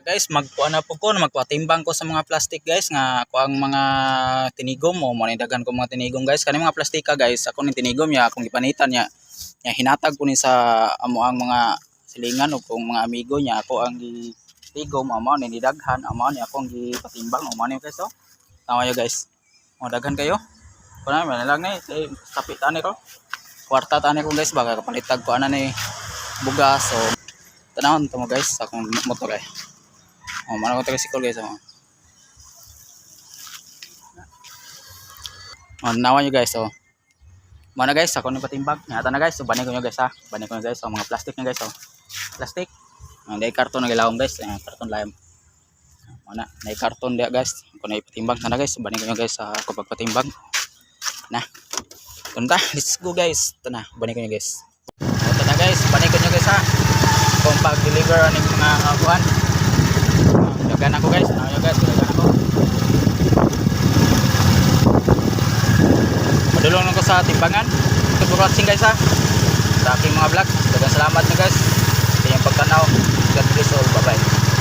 Guys, magkuha na po ko, magpatimbang ko sa mga plastic, guys, nga ako ang mga tinigom mo, mo daghan ko mga tinigom, guys. Kani mga plastika, guys, ako ning tinigom ya, akong gipanitan niya. Ya hinatag ko ni sa amo ang mga silingan o kung mga amigo niya, ako ang gitigom, amo ni daghan, amo ni ako ang gipatimbang, amo ni, guys, oh. Tama yo, guys. O daghan kayo. Kuna man lang ni, eh, sapi tani ko. Kwarta tani ko, guys, baka kapalitag ko ana ni bugas. So tanawon to mo, guys, sa akong motor eh. Oh, mana ko tricycle, guys, oh. Oh, nawa nyo, guys, oh. Mana, guys, ako ni patimbang. Ngata na, guys, so bani ko nyo, guys, ha. Bani ko nyo, guys, oh, mga plastic nyo, guys, oh. Plastic. Oh, dahil karton na gilawom, guys, eh, karton layom. Mana, na karton dia, guys. Ako na ipatimbang sana, guys. Bani ko nyo, guys, sa ako pagpatimbang. Na. Tunta, let's go, guys. Ito na, bani ko nyo, guys. Oh, ito na, guys, bani ko nyo, guys, ha. Kung pag-deliver aning mga kuan. Dagan ako, guys. Ano nyo, guys, dagan ako. Padulong lang ko sa timbangan. Ito for watching, guys, ha. Sa aking mga vlog. Daghang salamat nyo, guys.